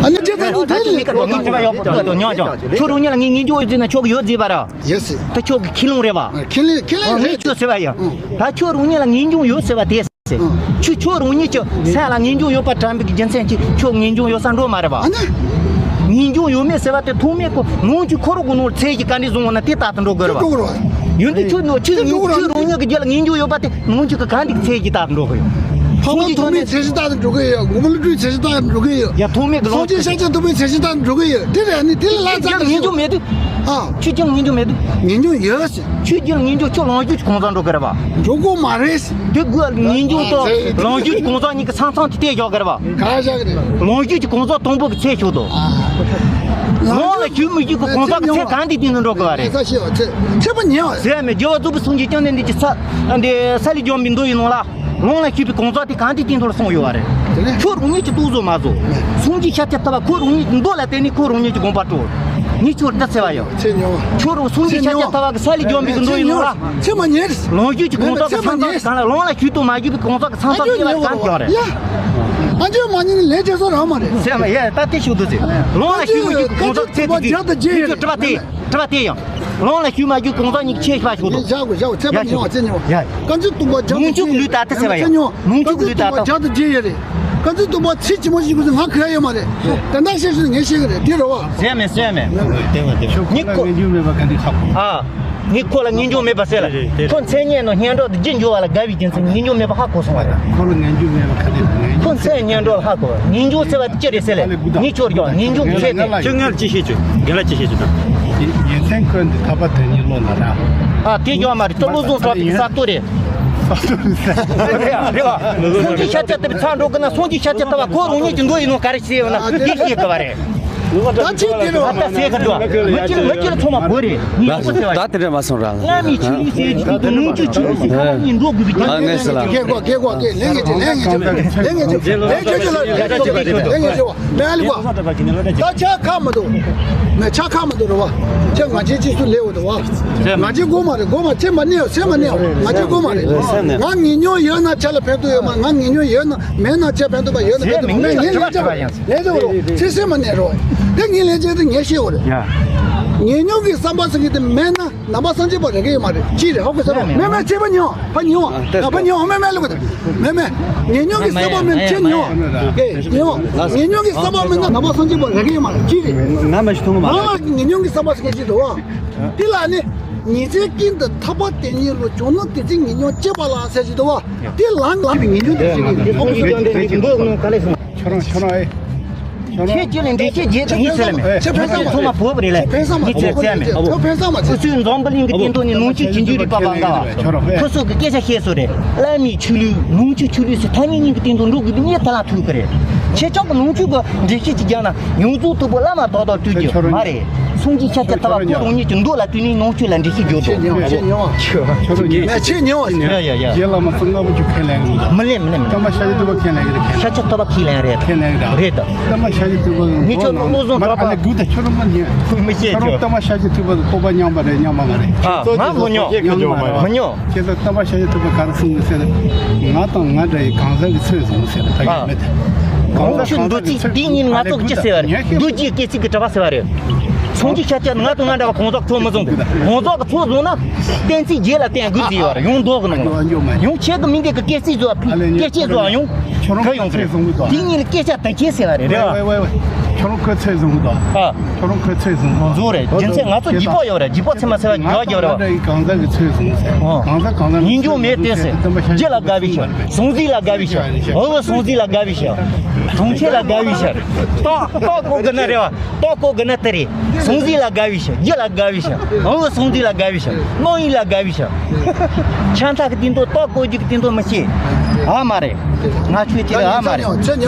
ཨ་ནི་ཅི་ད་ད་ད་ཅི་མི་ག་དོ་ཉོ་ཅི་བ་ཡོད་པ་དོ་ཉོ་ཅོ། ཁྱོད་རང་ཉིད་ལ་ངས་ངན་སྐྱུག་ཡོད་ཟེར་ན་ཁྱོད་ཀྱི་ཡོད་ཟེར་བ་ར། ཡོད་ཟེར། ད་ཁྱོད་ཀྱི་ཁས་ལོང་རེད་བ། ཁས་ལེན་ཁས་ལེན་རེད། ཁྱོད་ཟེར་བ་ཡ། ད་ཁྱོད་རང་ཉིད་ལ་ངན་སྐྱུག་ཡོད་ཟེར་བ་དེ། ཁྱོད་ཁྱོད་རང་ཉིད་ཀྱི་སེམས་ལ་ངེས་འབྱུང་ཡོད་པ་དྲན་པའི་རྒྱུ་མཚན་གྱིས་ཁྱོད་ངེས་འབྱུང་ཡོད་ས་འགྲོ་མ་རེད་པ། ཨ་ནི། ངེས་འབྱུང་ཡོད་མེད་ཟེར་བ་དེ་ཐོག་མེད་ཁོ་ངོ་ཆུ་ཁོ་རོག་གི་ནོར་ཚད་ཀྱི་ག་འདྲ་བཟུང་བ་ན་དེ་ལྟར་དུ་འགྲོ་དགོས་རེད་པ། ཡོད་འདི་ཁྱོད་ནོར་ཁྱོད་ངེས་ཁྱོད་རང་ཉིད་ཀྱི་རྒྱུད་ལ་ངེས་འབྱུང་ཡོད་པ་དེ་ངོ་ཆུ་གི་ག་འདྲ་ཚད་ཀྱི་ལྟར་དུ་འགྲོ་གི་ཡོད། ཕ་མ་ཐོག་མའི་ཚད་གཞི་ལྟར་དུ་འགྲོ་གི་ཡོད། མགོན་པོ་ཀླུ་སྒྲུབ་ཚད་གཞི་ལྟར་དུ་འགྲོ་གི་ཡོད། ཡ་ཐོག་མེད་ཀྱི་ལོངས་སྤྱོད་ཤཱཀྱ་ཐུབ་པའི་ཚད་གཞི་ལྟར་དུ་འགྲོ་གི་ཡོད། དེ་རེད་ཨ་ནི་དེ་ལ་ལྷག་ཙམ་ངེས་འབྱུང་མེད་དུས། ཨ། ཁྱོད་ཀྱང་ངེས་འབྱུང་མེད་དུས། ངེས་འབྱུང་ཡོད་ཟེར། ཁྱོད་ཀྱི་ངེས་འབྱུང་ཁྱོད་ལོངས་སྤྱོད་ཀྱི་གང་ཟག་འགྲོ་གི་རེད་པ། འགྲོ་གི་མ་རེད་ཟེར། དེ་དགོས་ངེས་འབྱུང་དང་ལོངས་སྤྱོད་ཀྱི་གང་ཟག་གཉིས་ཀྱི་ས་མཚམས་དེ་བཏེགས་བཞག་གི་རེད་པ། ག་བཞག་གི་རེད། ལོངས་སྤྱོད་ཀྱི་གང་ཟག་དང་པོ་གི་ཚད་ཆོག་དོ། ལོངས་ལ་ཞུགས་མི་ཞུགས་ཀྱི་གང་ཟག་གི་ཚད་གང་དེ་དེ་ནས་འགྲོ་གི་བ་རེད། ཚད་ཆེ་བ་ཚད་ཆེ་བ་ཉེ་བ་ཟེར་མེད། རྒྱལ་བ་རྫོགས་པའི་སངས་རྒྱས་བཅོམ་ལྡན་འདས་ཀྱི་ས་འདི་ས་ལས་བྱུང་བའི་མདོ་ཡི་ནང་ལ། ལོངས་ལ་ཞུགས་པའི་གང་ཟག་དེ་གང་དེའི་སྟེང་དུ་ལ་སོང་ཡོད་པ་རེད། དེ་ནས་ཁྱོད་རང་ཉིད་ཀྱིས་རྟོགས་བཟོ་མ་བཟོ། སངས་རྒྱས་ཤཱཀྱ་ཐུབ་པ་ཁོ་རང་ཉིད་ཀྱི་མདོ་ལ་བརྟེན་ནས་ཁོ་རང་ཉིད་ཀྱི་དགོངས་པ་སྤྲོ། ངས་ཁྱོད་འདི་ཟེར་བ་ཡོད། ཚེ་ཉོ་བ། ཁྱོད་རང་སངས་རྒྱས་ཤཱཀྱ་ཐུབ་པ་གི་ས་ལས་བྱུང་བའི་གི་མདོ་ཡི་ནང་ལ། ཚེ་མ་ཉེ་རེད། ལོངས་སྤྱོད་ཀྱི་གང་ཟག་གི་ས་མཚམས་གང་ལ་ལོངས་ལ་ཞུགས་དང་མ་ཞུགས་པའི་གང་ཟག་གི་ས་མཚམས་དེ་ལ་གང་ཀྱང་རེད། ཡ། ཨ་ཇོ་མ་ཉེ་ནི་ལས་བྱེད་སོ་རང་མ་རེད། ཟེར་མ་ཡ་ད་དེ་ཞུ་འདུག་ཟེར། ལོངས་ལ་ཞུགས་མ་ཞུགས་གང་ཟག་ཚེ་དེ་དེ་དེ་ཚོ་གྲུབ་པ་དེ། གྲུབ་པ་དེ་ཡང་། ལོངས་ལ་ཞུགས་མ་ཞུགས་གང་ཟག་གཉིས་ཀྱི་ཆེ་ཤོས་ཞུ་དོ། ཡ་ཞག་གོ་ཞག་གོ་ཚེ་ཕ་ཉོ་བ་ཚེ་ཉོ་བ། ཡ། གང་ཚེ་སྟོང་པ་རྒྱ་མཚོ་ལུས་ད་ལྟ་ཟེར་བ་ཡ། ཚེ་ཉོ་བ། མུན་ཆུ་ལུས་ད་ལྟ། རྒྱ་དང་རྗེས་ཡོད་རེད། གང་ཚེ་སྟོང་པ་ཚེ་ཇི་མ་ཞིག་གོ་ང་ཁ་ཡོད་མ་རེད། དེ་འདྲ་བཤད་ཤོད་ངས་བཤད་གི་རེད་དེ་རོ་བ། ཟེར་མེད་ཟེར་མེད། ཉི་ཁོ། ཨ། ངས་ཁོ་ལ་ངེས་འབྱུང་མེད་པ་ཟེར་ལ། ཁོ་མཚན་སྙན་ནོ་སྙན་གྲགས་དུ་རྒྱུ་འབྱོར་བ་ལ་དགའ་བའི་རྒྱུ་མཚན་ངེས་འབྱུང་མེད་པ་ཧ་གོ་སོང་བ་རེད། ཁོ་ལ་ངེས་འབྱུང་མེད་པ་ག་དེ་ངེས་འབྱུང་། ཁོ་མཚན་སྙན་གྲགས་ལ་ཧ་གོ་བ་ངེས་འབྱུང་ཟེར་བ་དེ་ཅི་རེད་ཟེར་ལ། ངས་ཁྱོད་ཀྱང་ངེས་འབྱུང་ཟེར་ཏེ། ཁྱོད་ངར་ཅི་ཤེས་ཆུ་རྒན་ལ་ཅི་ཤེས་ཆུ་དང་། ཡིན་མཚན་ཁོན་འདི་ཐག་པ་དོན་གཉིས་ལོ་ན་ར། ཨ་དེ་ཡོད་མ་རེད། ད་བློ་བཟང་གྲགས་པའི་ས་ཐོ་རེད། ས་ཐོ་རེད་ཟེར། རེད་བ་རེད་བ། སངས་རྒྱས་ཤཱཀྱ་ཐུབ་པའི་ཚང་འགྲོ་གི་ན་སངས་རྒྱས་ཤཱཀྱ་ཐུབ་པ་ཁོ་རང་ཉིད་ཀྱི་མདོ་ཡི་ནང་ག་རེ་ཟེར་ཡོད་ན་དེ་ཤེས་དགོས་པ་རེད། ད་ཅི་དེ་རེད་བ། ད་ཟེར་གི་འདུག་མི་ཅི་མི་ཅི་ལ་ཚང་མ་བོ་རེད། ངས་ཡག་པོ་ཟེར་བ་ད་དེ་འདྲ་མ་སོང་ར། བླ་མའི་ཆོས་ལུགས་ཟེར་གྱི་དེ་ནང་ཆོས་ཆོས་ལུགས་ཟེར་ཁ་ཉིན་འགྲོ་དགོས་པའི་རྒྱུ་མཚན་ངས་ཟེར་ལ། རྒྱལ་གོ་རྒྱལ་གོ་རྒྱལ་ལེན་ངེས་ཅི་ལེན་ངེས་ཅི་ལེན་ངེས་ཅི་ལེན་ངེས་ཅི་ལེན་ངེས་ཅི་ལེན་ངེས་ཅི་ལེན་ངེས་ཅི་ལེན་ངེས་ཅི། ད་ཨ་ལི་གོ། ད་ཆ་ཁ་མ་འདུག་མེ་ཆ་ཁ་མ་འདུག་རེད་བ། ཁྱེད་ང་ཅི་ཅི་སུ་ལེ་འོ་འདུག་བ། ང་ཅི་དགོས་མ་རེད། དགོས་མ་ཚེ་མ་གནས་ཚེ་མ་གནས་ང་ཅི་དགོས་མ་རེད། ང་ངེས་མྱོང་ཡོད་ན་ཆ་ལ་ཕན་ཐོགས་ཡོད་མ། ང་ངེས་མྱོང་ཡོད་ན་མེད་ན་ཆ་ཕན་ཐོགས་པ་ཡོད་ན་ཕན་ཐོགས་མེད་ངེས་ལེན་ཆ་ལེན་ཚེ་མ་གནས་རོགས། དེ་ངེས་ལེན་ཆ་དེ་ངས་ཤེས་འོ་རེད། ངེས་མྱོང་གི་བསམ་པ་ཟེར་གི་དེ་མེད་ན། ནང་པ་སངས་རྒྱས་པ་རེ་གེ་ཡོད་མ་རེད། ཅི་རེད་ཧ་གོ་ས་རོ། མེ་མེ་ཚེ་པ་ཉོ་ཕ་ཉོ་ནང་པ་ཉོ་མེ་མེ་ལུག་མེ་མེ། ངེས་མྱོང་གི་བསམ་པ་མེད་ན་ཚེ་ཉོ་གེ་ཉོ། ངེས་མྱོང་གི་བསམ་པ་མེད་ན་ནང་པ་སངས་རྒྱས་པ་རེ་གེ་ཡོད་མ་རེད། ཅི་རེད། ང་མ་ཤི་ཐུང་མ་རང་ལ་ངེས་མྱོང་གི་བསམ་པ་ཟེར་གི་ཅི་འདུག་བ། དེ་ལ་ནི་ཉི་ཚེ་ཀུན་ཏུ་ཐར་པ་དེ་ཉིད་ལ་བྱུང་ན་དེ་ཚེ་ངེས་མྱོང་སྐྱེས་པ་ལ་ཟེར་གི་འདུག་བ། དེ་ལང་ལང་གི་ངེས་མྱོང་དེ་ཟེར་གི་འདུག་བ། ཁྱོད་རང་ཁྱོད་རང་ཨེ། ཁྱོད་རང་ཁྱོད་རང་ཨེ། ཁྱེད་ཁྱེད་ལ་འགྲེལ་བཤད་རྒྱས་ཀྱི་ཡིན་ཟེར་ལ་མེད། ཁྱེད་ཚང་མ་བོད་པ་རེད་ལ། ཁྱེད་ཚང་མ་ཁྱེད་ཚོས་བཙལ་མེད། ཁྱོད་ཕན་ཚང་མ་ཁུ་ཚོས་འཛམ་བུ་གླིང་གི་སྟེང་དུ་ནས་ནང་ཆོས་རྗེས་འཇུག་རིག་པ་བ་འགའ་བ་ཁུ་ཚོས་ཀྱི་སྐད་ཆ་བཤད་སོ་རེད། བླ་མའི་ཆོས་ལུགས་ནང་ཆོས་ཆོས་ལུགས་ཟེར་ཐ་སྙད་གཉིས་ཀྱི་སྟེང་དུ་འགྲོ་དགོས་པའི་གནས་ཐ་ལ་ཐུག་གི་རེད། ཁྱེད་ཅག་གི་ནང་ཆོས་ཀྱི་འགྲེལ་བཤད་ཅིག་རྒྱག་ན་ཡོངས་རྫོགས་ཐུབ་པོ་བླ་མ་དག་དག་བསྟོད་རྒྱུ་མ་རེད། སངས་རྒྱས་ཤཱཀྱ་ཐུབ་པ་ཁོ་རང་ཉིད་ཀྱི་མདོ་ལ་བསྟུན་ནས་ནང་ཆོས་ལ་འགྲེལ་བཤད་རྒྱག་དགོས། ཁྱེད་ཉེ་བ་ཁྱེད་ཉེ་བ་ཁྱེད་ཉེ་བ་ཡ་ཡ་ཡ། རྗེ་བླ་མ་ཙོང་ཁ་པ་ཆོས་ཁས་ལེན་གི་མི་ལེན་མི་ལེན་མི་ལེན། སྟོན་པ་ཤཱཀྱ་ཐུབ་པ་ཁས་ལེན་གི་རེད། ཤཱཀྱ་ཐུབ་པ་ཁས་ལེན་རེད། ཁས་ལེན་གི་རེད། རེད་ད། སྟོན་པ་ཤཱཀྱ་ཐུབ་པ་ངས་ཁྱོད་བློ་བཟང་གྲགས་པ་ཨ་ནི་དགུ་དེ་ཁྱོད་རང་མ་ཉན། མི་ཤེས་ཁྱོད་རང་ཁྱོད། སྟོན་པ་ཤཱཀྱ་ཐུབ་པ་སྤོབས་པ་མཉམ་པ་རེད་མཉམ་པ་མ་རེད། ཨ་ང་མི་ཉོ། མི་ཉོ། ཁྱེད་ཚོ་སྟོན་པ་ཤཱཀྱ་ཐུབ་པ་ག་རེ་གསུངས་ཡོད་ཟེར་ན། ང་དང་ང་འདྲ་ཡི་གང་ཟག་གི་ཚོད་བཟུང་ཟེར་ད་ཡོད་མེད་དེ། གང་ཟག་གང་ཟག་གི་ཚོད། འདི་ཉིད་ང་ཚོ་གི་ཅི་ཟེར་བ་རེད། རྡོ་རྗེའི་སྐེ་ཚིག་གི་གྲྭ་པ་ཟེར་བ་རེད། སངས་རྒྱས་ཤཱཀྱ་ང་དང་ང་འདྲ་བ་གང་ཟག་ཚོད་མི་བཟུང་། གང་ཟག་གི་ཚོད་བཟུང་ན་གཏན་ཚིགས་བརྒྱད་ལ་བརྟེན་དགོས་ཟེར་བ་རེད། ཡང་མདོ་གི་ནང་ལ་ཡང་ཁྱེད་ཀྱི་མིང་འདི་གི་སྐེ་ཚིགས་བཟོ་བ་སྐེ་ཅེས་བཟོ་བ་ཡང་ཁ་ཡོང་གི་རེད། དེ་ཉིད་ལ་སྐད་ཆ་དང་ཁྱེད་ཟེར་བ་རེད། རེད་བ། ཁྱོད་རང་ཁོའི་ཚོད་བཟུང་གི་འདུག་ཨ། ཁྱོད་རང་ཁོའི་ཚོད་བཟུང་གི་འདུག་བཟོ་རེད། རྒྱུ་མཚན་ང་ཚོ་བརྒྱུད་པ་ཡོད་རེད། བརྒྱུད་པ་ཚད་མ་ཚད་པ་རྒྱག་རྒྱག་རེད་བ། ང་འདྲ་ཡི་གང་ཟག་གི་ཚོད་བཟུང་ཟེར། ཨ། གང་ཟག་གང་ཟག་ངེས་འབྱུང་མེད་དེ་ཟེར། རྗེ་ལ་དགའ་བའི་ཕྱིར། ཟང་ཟིང་ལ་དགའ་བའི་ཕྱིར། འོ་བོ་ཟང་ཟིང་ལ་དགའ་བའི་ཕྱིར། གྲོང་ཁྱེར་ལ་དགའ་བའི་ཕྱིར། ཏོག་ཏོག་གོ་གི་ན་རེད་བ། ཏོག་གོ་གི་ན་དེ་རེད། ཟང་ཟིང་ལ་དགའ་བའི་ཕྱིར། རྒྱུ་ལ་དགའ་བའི་ཕྱིར། འོ་བོ་ཟང་ཟིང་ལ་དགའ་བའི་ཕྱིར། རྣམ་གཡེང་ལ་དགའ་བའི་ཕྱིར། ཆ་འཐག་གི་སྟེང་དུ་ཏོག་གོ་རྒྱུ་གི་སྟེང་དུ་མི་ཤེས། ཨ་མ་རེད། ང་ཆོས་ཅི་རེད་ཨ་མ་རེད། ཅི་རེད།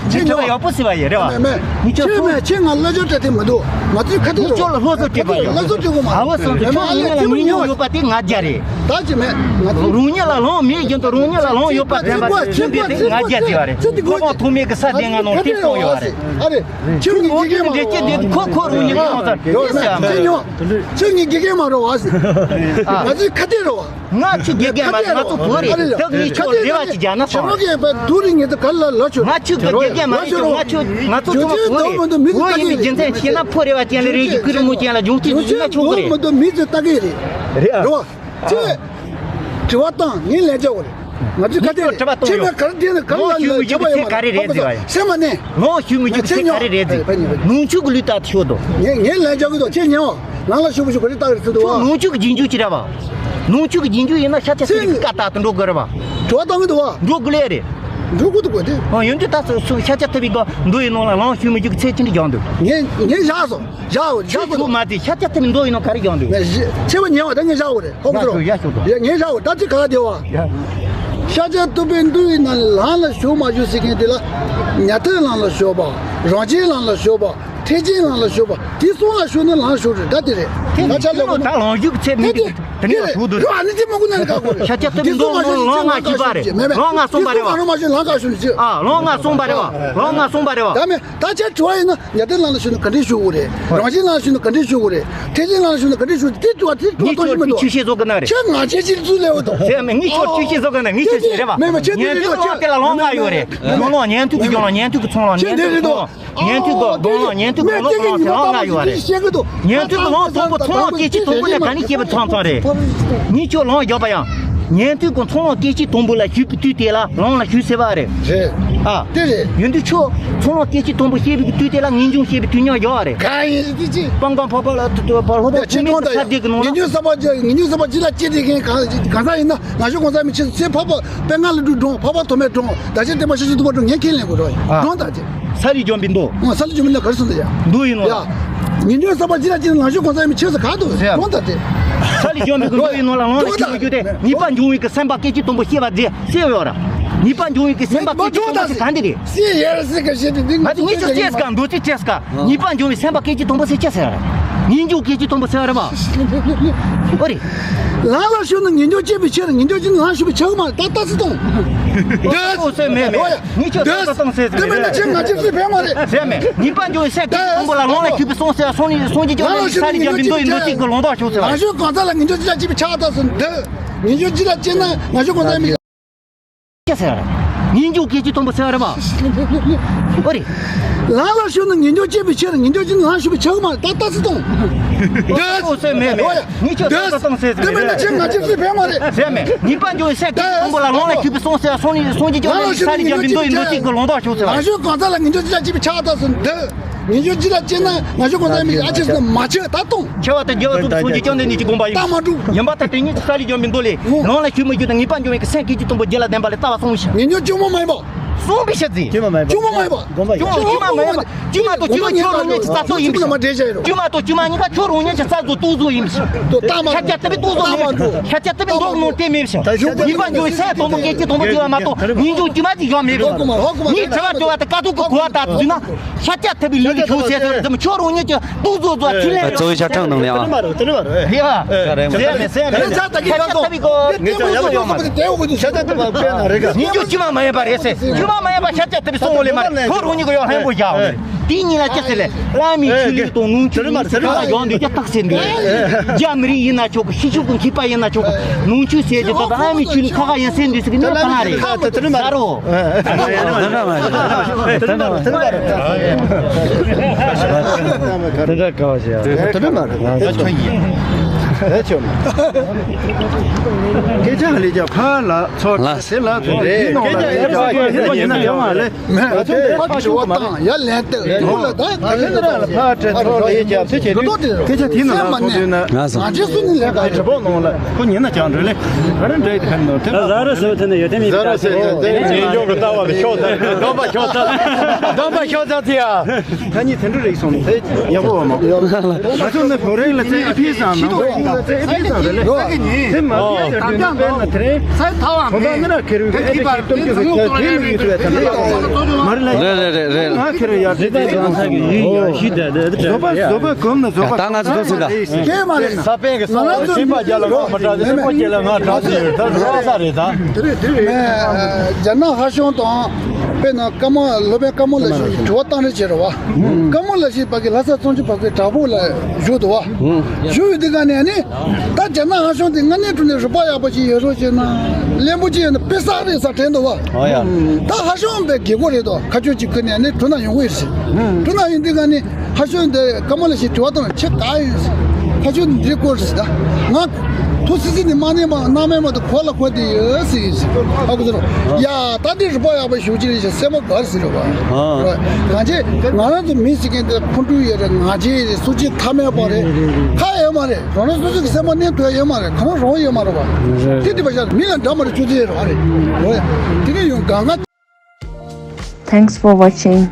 ཁྱེད་ཚོ་ཡག་པོ་ཟེར་བ་ཡིན་རེད་བ། མེད་མེད། ངས་ ཁྱེད་མེད་ཁྱེད་ང་བླ་སྦྱོར་སྤྲད་དེ་མི་འདུག་ང་ཚོའི་ཁ་ཐུག་རེད་བ། ཁྱོད་ལ་སློབ་གསོ་སྤྲད་པ་ཡིན། བླ་སྦྱོར་སྤྲད་དགོས་མ་རེད། ཨ་བ་སོང་ཙང་ཁྱོད་རང་ཉིད་ལ་ངེས་མྱོང་ཡོད་པ་དེ་ང་རྒྱལ་རེད། ད་ཅི་མེད་ང་ཚོ་རང་ཉིད་ལ་ལོང་མེད་རྒྱུན་དུ་རང་ཉིད་ལ་ལོང་ཡོད་པ་དྲན་པ་དེ་ཚུན་པའི་དེ་ང་རྒྱལ་ཟེར་བ་རེད། ཁོ་རང་ཐོག་མེད་ཀྱི་ས་སྡེ་ང་ནང་དེ་སྤོང་ཡོད་བ་རེད། ཨ་རེད། ཁྱོད་ངའི་དགེ་རྒན་མ་རེད་བ། ཁོ་ཁོ་རང་ཉིད་ལ་ལོང་ཙང་དེ་ཟེར་བ་མ་རེད། ཁྱོད་ངའི་དགེ་རྒན་མ་རེད་བ། ང་ཚོའི་ཁ་གཏད་རེད་བ། ང་ཁྱོད་དགེ་རྒན་མ་རེད། ང་ཚོ་བོད་རེད། བདག་ངས་ཁྱོད་ལ་རེ་བ་ཅིག་རྒྱག་ན་སོང་། ང་ཁྱོད་དགེ་རྒན་མ་རེད། ང་ཁྱོད་ང་ཚོ་ཚང་མ་བོད་རེད། བོད་ཡིན་པའི་རྒྱུ་མཚན་བཤད་ན་ཕོ་རེད་བ་ཅན་ལ་རེད། ཀྱི་ཀུ་རི་མོ་ཅན་ལ་སྦྱོང་ཚིག་ཞུས་ན་ཆོག་གི་རེད། མི་འདུག་མི་ཚོས་ལྟ་གི་རེད། རེད་བ། ཁྱོད་དྲི་བ་བཏང་ངས་ལན་རྒྱག་གི་རེད། ང་ཚོས་ཁ་གཏད་རེད། ཁྱེད་མ་ག་རེ་དེ་ནི་ག་རེ་ལ་ལ་རྒྱབ་པ་ཡོད་མ་རེད། ཧོ་གོ་སོང་། སེམས་མ་ནས། ལོང་ཞུ་མི་རྒྱུ་ཚེ་ག་རེ་རེད་ཟེར་བ་ཡིན། ནུང་ཆུ་གི་ལུས་རྟགས་ཤོད་དོ། ངས་ངས་ལན་རྒྱག་གི་འདུག་ཁྱེད་ཉན་བ། ང་ལ་ཞུ་བ་ཞུ་ག་རེ་ལྟ་གི་རེད་ཟེར་འདུག་བ། ཁྱོད་ནུང་ཆུ་གི་རྗེས་འཇུག་ཅི་རེད་བ། ནུང་ཆུ་གི་རྗེས་འཇུག་ཡིན་ན་ཤཱཀྱ་ཐུབ་པའི་བཀའ་ལྟར་དུ་འགྲོ་དགོས་རེད་བ། དྲི་བ་བཏང་གི་འདུག་བ། འགྲོ་དགོས་ལེ་རེད། འགྲོ་དགོས་འདུག་གོ་དེ། ཨ་ཡོན་ཏན་ད་སོ་སོ་ཤཱཀྱ་ཐུབ་པའི་སྒོ་མདོ་ཡི་ནང་ལ་ལོང་ཞུ་མི་རྒྱུ་གི་ཚེ་ཅི་འདྲ་སྦྱོང་འདུག་ངས་ངས་བཞག་སོང་། བཞག་འོ་བཞག་ཁྱོད་དགོས་ཚུགས་འདུག་མ་དེ་ཤཱཀྱ་ཐུབ་པའི་མདོ་ཡི་ནང་ག་རེ་སྦྱོང་འདུག་ངས་ཤེས་པ་ཉན་བ་ད་ངས་བཞག་འོ་རེད། ཧོ་གི་ཡ་ཚོ་ཡ་ཤོད་དོ། ཡ་ངས་བཞག་འོ་ད་ཅི་ག་ལ་དེ་བ། ཡ། ཤཱཀྱ་ཐུབ་པའི་མདོ་ཡི་ནང་ལ་ལམ་ལ་ཞུགས་མ་ཞུགས་ཟེར་མཁན་དེ་ལ། ཉན་ཐོས་ལམ་ལ་ཞུགས་པ། རང་རྒྱལ་ལམ་ལ་ཞུགས་པ། ཐེག་ཆེན་ལམ་ལ་ཞུགས་པ། དེ་གསུམ་ལ་ཞུགས་ན་ལམ་ཞུགས་རེད་ད་དེ་རེད། དེ་ད་ཆ་ལ་ད་གོ་ལམ་ཞུགས་ཚེ་མི་དེ་དེ་ནི་ཞུགས་འདུག་རེད། ཨ་ནི་དེ་མ་གོ་ན་ནི་ག་གོ་རེད། ཤཱཀྱ་ཐུབ་པའི་མདོ་ནང་ལམ་ལྔ་ཞུགས་པ་རེད། ལམ་ལྔ་གསུངས་པ་རེད་བ། ལམ་ལྔ་གསུངས་པ་རེད་བ། ལམ་ལྔ་གསུངས་པ་རེད་བ། ད་མེད་ད་ཆ་དྲི་བ་ཡིན་ན། ཉན་ཐོས་ལམ་ལ་ཞུགས་ན་ག་འདྲས་ཞུགས་དགོས་རེད། རང་བཞིན་ལམ་ལ་ཞུགས་ན་ག་འདྲས་ཞུགས་དགོས་རེད། ཐེག་ཆེན་ལམ་ལ་ཞུགས་ན་ག་འདྲས་ཞུགས་དགོས་རེད། དེ་དྲི་བ་དེ་དྲི་བ་གཏོང་ཤེས་མི་འདུག་ཁྱོད་ངག་བཅད་ཅིག་བཙུགས་ལེ་འོ་དོ། ཟེར་མེད་ངས་ཁྱོད་ཆོས་ཤེས་བཟོ་ག་ན་ངས་ཆོས་ཤེས་རེད་བ། ཉན་ཐོས་ཀྱི་ལམ་དེ་ལ་ལམ་ལྔ་ཡོད་རེད། དགོངས་ལམ་ཉན་ཐོས་ཀྱི་དགོངས་ལམ་ཉན་ཐོས་ཀྱི་ཚོགས་ལམ་ཉན་ཐོས་ཀྱི་ཚོགས་ལམ། ཉན་ཐོས་ཀྱི་དགོངས་ལམ་ཉན་ཐོས་ཀྱི་ལམ་ལྔ་ཡོད་རེད། ཉན་ཐོས་ཀྱི་ལམ་དང་པོ་ཚོགས་ལམ་སྐད་ཅིག་དང་པོ་ལ་ག་ནས་སྐྱེས་པ་ཚང་ཚང་རེད། ངས་ཁྱོད་ལམ་རྒྱག་པ་ཡང་། ཉན་ཐོས་ཀྱི་ཚོགས་ལམ་སྐད་ཅིག་དང་པོ་ལ་ཞུགས་པའི་དུས་དེ་ལ་ལམ་ལ་ཞུགས་ཟེར་བ་རེད། རེད། ཨ། དེ་རེད། ཡོན་ཏན་ཆོས་ཚོགས་ལམ་སྐད་ཅིག་དང་པོ་བཤད་པའི་དུས་དེ་ལ་ངེས་འབྱུང་བཤད་པའི་དུས་མཉམ་ཡོད་རེད། གང་ཡིན་ཟེར་དུས་ཅི། སྤང་སྤང་ཕོ་ཕོ་ལ་ཐུ་ཐུ་ཕོ་ལྷོ་པ་ཁུ་མི་ས་དེ་གི་ནང་ལ། ངེས་འབྱུང་བསམ་པ་ཅི་ངེས་འབྱུང་བསམ་པ་ཅི་ལ་སྐྱེ་དེ་མཁན་གང་གང་ཟག་ཡིན་ན་ང་ཤོ་གང་ཟག་མི་ཆེ་ཚེ་འཕགས་པ་དཔེ་ང་ལ་འགྲོ་འགྲོ་འཕགས་པ་ཐོགས་མེད་འགྲོ་ད་ཅི་བསྟན་པ་ཤེས་བྱ་ཐུབ་པ་འགྲོ་ངས་ཁས་ལེན་དགོས་རོགས་ཡིན་འགྲོ་ད་ཅི། ས་ལས་བྱུང་བའི་མདོ། ཨོ་ས་ལས་བྱུང་བའི་མདོ་ག་རེ་གསུངས་ད་ཡ། མདོ་ཡིན་ནོ། ཡ། ངེས་འབྱུང་བསམ་པ་ཅི་ལ་སྐྱེ་ན་ང་ཤོ་གང་ཟག་མི་ཆེ་ཚེ་ག་དུ་འགྲོ་ད་ཅི། ས་ལས་བྱུང་བའི་མདོ་ཡིན་ནོ་ལ་ལམ་ལ་ཞུགས་མི་རྒྱུ་དེ་ངེས་པར་འབྱུང་བའི་གི་སེམས་པ་སྐད་ཅིག་དང་པོ་སྐྱེ་བ་དེ། སེ་ཡོད་ར། ངེས་པར་འབྱུང་བའི་གི་སེམས་པ་སྐད་ཅིག་དང་པོ་སེ་གང་དེ་རེད། སེ་ཡར་སེ་ག་ཤེས་དེ་འདི་ང་ཚོ་ངེས་ཅོ་ཅེས་ག་འདོད་ཅེས་ཅེས་ག་ངེས་པར་འབྱུང་བའི་སེམས་པ་སྐད་ཅིག་དང་པོ་སེ་ཅེས་ཟེར་ར། ངེས་འབྱུང་སྐད་ཅིག་དང་པོ་སེ་ར་བ། ཨོ་རེད། ལམ་ལ་ཞུགས་ན་ངེས་འབྱུང་སྐྱེ་བའི་ཕྱིར་ངེས་འབྱུང་སྐྱེ་ན་ལམ་ཞུགས་པའི་ཕྱིར་མ་ད་ལྟ་སེ་གཏོང་། འདོད་ཅེས་སེ་མེད་མེད་ངེས་ཅོ་ད་ལྟ་སྟོང་སེ་ཟེར་དེ་མེད་ན་ཆེ་ང་ཅི་སེ་ཕན་མ་རེད། ཟེར་མེད་ངེས་པར་འབྱུང་བའི་སེམས་སྐད་ཅིག་དང་པོ་ལ་ལམ་ལ་ཞུགས་པའི་སོང་ཟེར་སོང་ནི་སོང་གི་ཅོ་ནི་ས་རི་འཇམ་པའི་མདོ་ཡི་མདོ་གཅིག་གི་ལུང་རྟོགས་ཞུགས་ཟེར་བ། ལམ་ཞུགས་གང་ཟག་ལ་ངེས་འབྱུང་ཅི་ལ་སྐྱེ་བའི་ཕྱིར་ད་སེ་འདོད། ངེས་འབྱུང་ཅི་ལ་སྐྱེ་ན་ང་ཤོ་གང་ཟག་མི། ཅི་ཟེར། ངེས་འབྱུང་སྐད་ཅིག་དང་པོ་ཟེར་བ་རེད་པ། ཨོ་རེད། ལམ་ལ་ཞུགས་ན་ངེས་འབྱུང་སྐྱེ་བའི་ཕྱིར་ངེས་འབྱུང་སྐྱེ་ན་ལམ་ཞུགས་པའི་ཕྱིར་མ་ད་ལྟ་སེ་གཏོང་། འདོད། ཨོ་ཟེར་མེད་མེད། ངེས་ཅོ་ད་ལྟ་སྟོང་སེ་ཟེར་དེ་མེད་ན་ཆེ་ང་ཅི་སེ་ཕན་མ་རེད། ཟེར་མེད་ངེས་པར་འབྱུང་བའི་སེམས་སྐད་ཅིག་དང་པོ་ལ་ལམ་ལ་ཞུགས་པའི་སོང་ཟེར་སོང་ནི་སོང་གི་ཅོ་ནི་ས་རི་འཇམ་པའི་མདོ་ཡི་མདོ་གཅིག་གི་ལུང་རྟོགས་ཞུགས་ཟེར་བ། ལམ་ཞུགས་གང་ཟག་ལ་ངེས་འབྱུང་ཅི་ལ་སྐྱེ་བའི་ཕྱིར་ད་སེ་འདོད། ངེས་འབྱུང་ཅི་ལ་སྐྱེ་ན་ང་ཤོ་གང་ཟག་མི་ཨ་ཅེ་སེ་མ་ཆེ་ད་གཏོང་། ཁྱེད་བ་དང་རྒྱལ་བ་ཐུབ་སོང་གི་ཅོ་ནི་ནི་ཅི་དགོངས་པ་ཡོད། ད་མ་འགྲུབ། ཡིན་པ་ད་དེ་ཉིད་ཀྱི་ས་ལས་འཇམ་པའི་མདོ་ལས་ལམ་ལ་ཞུགས་མི་རྒྱུ་དང་ངེས་པར་འབྱུང་བའི་གི་སེམས་སྐད་ཅིག་དང་པོ་རྒྱུད་ལ་ལྡན་པ་ལས་ལྟ་བ་གསུངས་ཤིང་། ངེས་འབྱུང་བཅོས་མ་མ་ཡིན་པ། གསུངས་པའི་ཕྱིར་ཟེར། བཅོས་མ་མ་ཡིན་པ། བཅོས་མ་མ་ཡིན་པ། བཅོས་མ་དང་བཅོས་མ་ཁྱོད་རང་ཉིད་ཀྱི་རྩ་རྫོགས་ཡིན་པའི་ཕྱིར། བཅོས་མ་དང་བཅོས་མ་གཉིས་ཀ་ཁྱོད་རང་ཉིད་ཀྱི་རྩ་རྫོགས་སྟོང་རྫོགས་ཡིན་པའི་ཕྱིར། ཤཱཀྱ་ཐུབ་པའི་སྟོང་རྫོགས་མེད། ཤཱཀྱ་ཐུབ་པའི་མདོ་ནང་དེ་མེད་པའི་ཕྱིར། ངེས་པར་འབྱུང་བའི་སེམས་དང་པོ་སྐད་ཅིག་དང་པོ་བརྗོད་པ་མ་གཏོགས་ངེས་འབྱུང་དཀྱུས་མ་ཅིག་ཡང་མེད་པའི་ཕྱིར། ངས་དྲི་བ་དྲི་བ་དེ་ཀ་ཐུག་གི་གོ་བ་ལྟར་དུ་བརྗོད་ན། ཤཱཀྱ་ཐུབ་པའི་ལུགས་ལ་ཞུགས་ཟེར་ཟེར་དུས་ཁྱོད་རང་ཉིད་ཀྱི་སྟོང་རྫོགས་རྫོགས་ཐིག་ལེ་རེད། གཙོ་བོའི་ཆ་ཕྲེང་ནང་ལ་ཡང་། རེད་བ། རེད་བ། ཟེར་མེད་ཟེར་མེད། ཤཱཀྱ་ཐུབ་པའི་གོ། ངེས་ཅོ་ཡོད་མ། ཤཱཀྱ་ཐུབ་པའི་གོ། ངེས་ཅོ་དཀྱུས་མ་མ་ཡིན་པ་རེད་ཟེར། དཀྱུས་མ་མ་ཡིན་པ་ཤཱཀྱ་ཐུབ་པའི་གསུང་ངོ་ལས་མ་རེད། ཁོ་རང་ཉིད་ཀྱི་ཡང་ལྷན་པོ་བཞག་ཡོད་རེད། དེའི་ཉིན་ལ་ཅི་ཟེར་ལས། བླ་མའི་ཆོས་ལུགས་དང་ནང་ཆོས་ལུགས་ཁ་ཁ་ཡོང་དུས་ཀྱང་རྟགས་ཟེར་འདུག་རྒྱ་མི་རིགས་ཡིན་ན་ཆོག་གི་ཤི་ཆོག་གི་མཁས་པ་ཡིན་ན་ཆོག་གི་ནང་ཆོས་ཟེར་རྒྱུ་དང་བླ་མའི་ཆོས་ལུགས་ཁ་ཁ་ཡིན་ཟེར་འདུག་ཟེར་གི་ནི་ཕ་ལ་རེད། ད་རོ། དེ་འདྲ་མ་རེད། དེ་འདྲ་ག་བ་ཞིག་ཡ། དེ་འདྲ་མ་རེད། དེ་ཆོས་ཡིན། དེ་ཆོས་མ། སྐད་ཆ་ལས་ཀྱང་ཕ་ལ་ཚོར་ལ་དེ་ལ་དེ་འདྲའི་ནང་ལ་ཡིན་ན་ཡང་མ་ལས། ང་ཚོ་འདི་ཕ་གི་ཞུ་བ་དང་ཡར་ལན་སྟེར་ཡོང་ལ་ད་ད་ལན་སྟེར་ལ་ཕ་སྤྲད་ཚོགས་ལ་ཡེ་རྒྱ་མཚོ་བྱེད་དུས་སྐད་ཆ་དེའི་ནང་ལ་ཚོགས་དུས་ན་ང་ཚོ་སུ་ནི་ལས་ཀ་གྲི་པོ་ནང་ལ་ཁོ་ཉིན་ན་ཀྱང་འགྲོ་ལེ་ག་རེ་འདྲ་ཡི་ཧན་ནོ་དེ་ཟ་ར་སུ་དེ་ནི་ཡོད་དེ་མི་ཟ་ར་སུ་དེ་ཉིན་འཇོག་གི་ལྟ་བ་ལ་ཤོག་ཚ་སྡོམ་པ་ཤོག་ཚ་སྡོམ་པ་ཤོག་ཚ་དེ་ཡ། ད་ནི་དེ་འདྲ་རེད་སོང་ནས་ཡག་པོ་བ་མ། ང་ཚོ་ནི་བོད་རིགས་ལ་བཙན་ཨི་ཕི་བཟང་ནང་བཙན་ཨི་ཕི་བཟང་རེད་ལེ། དེ་མ་བྱས་ཀྱང་། ཚ་ཐ་བ་མེད། དེ་གི་པར་དེ་ཚོ་ཡོང་དོ་རེད་མི་འདུག་རེད། མ་རེད་ལ། རེད་རེད་རེད་རེད། ང་ཁྱེར་ཡ་དེ་དེ་གང་ཚ་གི་ཡིན་ཡ་ཤི་དེ་དེ་དེ་བཟོ་པ་བཟོ་པ་གོམ་ན་བཟོ་པ། ད་ང་ཚོ་ཚོ་ད། དེ་མ་རེད་ན། ས་པན་གི་ས་ང་ཚོ་ཁྱིམ་པ་རྒྱ་ལ་ང་མ་དྲག་སེ་སེམས་པ་སྐྱེ་ལ་ང་དྲག་སེ་ཡོད་ད་རོ་ས་རེད་ད། དེ་རེད་དེ་རེད། རྒྱ་ནག་ཧ་ཤང་དང་། དཔེར་ན་ཀ་མོ་སློབ་དཔོན་ཀ་མོ་ལ་ཤི་དྲི་བ་བཏང་རེས་བྱེད་རོ་བ། ཀ་མོ་ལ་ཤི་ཕ་གི་ལྷ་ས་ཙོང་ཆུ་ཕ་གི་བྲག་ཕུག་ལ་བཞུགས་འདུག་བ། བཞུགས་ཡོད་དུས་ག་ནས་ནི། ད་རྒྱ་ནག་ཧ་ཤང་དེ་དངོས་གནས་དྲང་གནས་རུས་པ་ཡག་པོ་ཞིག་ཡོད་རོགས་བྱས་ན། གླེན་པོ་ཅིག་ཡོད་ན་དཔེ་བསགས་རེད་ས་དྲན་འདུག་བ། ཨོ་ཡ། ད་ཧ་ཤང་བའི་རྒྱལ་སྒོ་རེད་དོ། ཁ་ཆོས་ཅིག་ཁུར་ནས་ནི་གྲུ་ན་ཡོང་གི་རེད། གྲུ་ན་ཡོང་དུས་ག་ནི་ཧ་ཤང་དེ་ཀ་མོ་ལ་ཤི་དྲི་བ་བཏང་ཆེ་ག་ཡོད། ཁ་ཆོས་འདི་སྐོར་ཟེར་ད། ང་ཐུགས་སི་སི་ནི་མ་ནས་མ་ན་མེད་མ་དུ་ཁོ་ལ་ཁོ་དེ་ཡོད་སི་ཡིན་ཟེར། ཨ་ཁུ་ཚོར་ཡ་ད་འདི་རུས་པ་ཡག་པོ་ཞུ་ཅི་རེད་ཞེས་སེམས་པ་དགའ་ཟེར་རོ་བ། ཨ། གང་ཅི་ང་རང་ཚོ་མི་སི་ཀན་དེ་ཁོང་ཁྲོ་ཡོད་རེད། ང་ཅི་རེད། སུ་ཅི་ཐ་མལ་པ་རེད། ཁ་ཡོད་མ་རེད། རང་རང་སོ་སོ་གི་སེམས་པ་ནས་ཐོས་ཡོད་མ་རེད། གང་རང་ཡོད་མ་རེད་བ། དེ་དེ་བ་ཤ་མི་ལ་འདྲ་མ་རེད། ཆུ་ཚོད་རེད་བ་རེད། འོ་ཡ་དེ་ནས་ཡོང་གང་ག Thanks for watching.